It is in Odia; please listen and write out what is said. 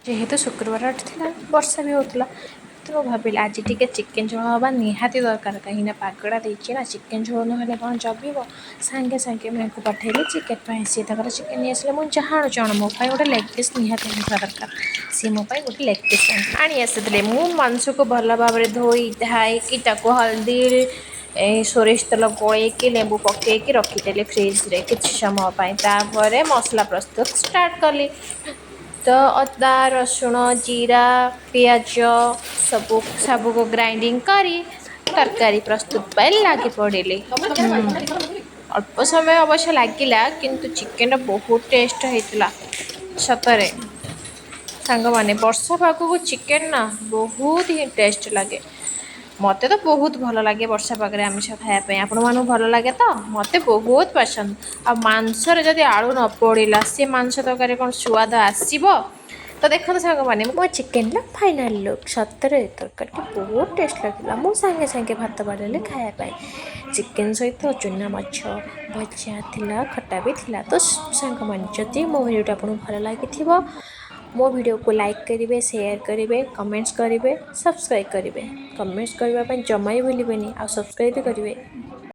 ଯେହେତୁ ଶୁକ୍ରବାର ଥିଲା, ବର୍ଷା ବି ହେଉଥିଲା, ତ ମୁଁ ଭାବିଲି ଆଜି ଟିକେ ଚିକେନ୍ ଝୋଳ ହେବା ନିହାତି ଦରକାର, କାହିଁକିନା ପାଗଟା ଦେଇଛି ନା, ଚିକେନ୍ ଝୋଳ ନହେଲେ କ'ଣ ଜମିବ? ସାଙ୍ଗେ ସାଙ୍ଗେ ମୁଁ ୟାଙ୍କୁ ପଠେଇଲି ଚିକେନ୍ ପାଇଁ। ସିଏ ତାଙ୍କର ଚିକେନ୍ ନେଇ ଆସିଲେ। ମୁଁ ଯାହା ଆଣୁଛି ଆଣ, ମୋ ପାଇଁ ଗୋଟେ ଲେଗ୍ ପିସ୍ ନିହାତି ଆଣିଥିବା ଦରକାର। ସିଏ ମୋ ପାଇଁ ଗୋଟେ ଲେଗ୍ ପିସ୍ ଆଣି ଆସିଥିଲେ। ମୁଁ ମାଂସକୁ ଭଲ ଭାବରେ ଧୋଇ ଧାଇକି ତାକୁ ହଳଦୀ, ଏ ସୋରିଷ ତେଲ ଗୋଳେଇକି, ଲେମ୍ବୁ ପକେଇକି ରଖିଦେଲି ଫ୍ରିଜରେ କିଛି ସମୟ ପାଇଁ। ତାପରେ ମସଲା ପ୍ରସ୍ତୁତ ଷ୍ଟାର୍ଟ କଲି। ତ ଅଦା, ରସୁଣ, ଜିରା, ପିଆଜ ସବୁ ସବୁକୁ ଗ୍ରାଇଣ୍ଡିଙ୍ଗ କରି ତରକାରୀ ପ୍ରସ୍ତୁତ ପାଇଁ ଲାଗି ପଡ଼ିଲି। ଅଳ୍ପ ସମୟ ଅବଶ୍ୟ ଲାଗିଲା, କିନ୍ତୁ ଚିକେନଟା ବହୁତ ଟେଷ୍ଟ ହେଇଥିଲା ସତରେ। ସାଙ୍ଗମାନେ, ବର୍ଷା ପାଗକୁ ଚିକେନ ନା ବହୁତ ହିଁ ଟେଷ୍ଟ ଲାଗେ। ମୋତେ ତ ବହୁତ ଭଲ ଲାଗେ ବର୍ଷା ପାଗରେ ଆମିଷ ଖାଇବା ପାଇଁ। ଆପଣମାନଙ୍କୁ ଭଲ ଲାଗେ ତ? ମୋତେ ବହୁତ ପସନ୍ଦ। ଆଉ ମାଂସରେ ଯଦି ଆଳୁ ନ ପଡ଼ିଲା, ସେ ମାଂସ ତରକାରୀ କ'ଣ ସୁଆଦ ଆସିବ? ତ ଦେଖନ୍ତୁ ସାଙ୍ଗମାନେ, ମୋ ଚିକେନର ଫାଇନାଲ୍ ଲୁକ୍। ସତରେ ତରକାରୀଟି ବହୁତ ଟେଷ୍ଟ ଲାଗିଲା। ମୁଁ ସାଙ୍ଗେ ସାଙ୍ଗେ ଭାତ ବାଢ଼ିଲି ଖାଇବା ପାଇଁ। ଚିକେନ ସହିତ ଚୁନା ମାଛ ଭଜା ଥିଲା, ଖଟା ବି ଥିଲା। ତ ସାଙ୍ଗମାନେ, ଯଦି ମୋ ଭିଡ଼ିଓଟା ଆପଣଙ୍କୁ ଭଲ ଲାଗିଥିବ, ମୋ ଭିଡ଼ିଓକୁ ଲାଇକ୍ କରିବେ, ସେୟାର କରିବେ, କମେଣ୍ଟସ୍ କରିବେ, ସବସ୍କ୍ରାଇବ୍ କରିବେ। କମେଣ୍ଟସ୍ କରିବା ପାଇଁ ଜମା ବି ଭୁଲିବେନି ଆଉ ସବସ୍କ୍ରାଇବ୍ ବି କରିବେ।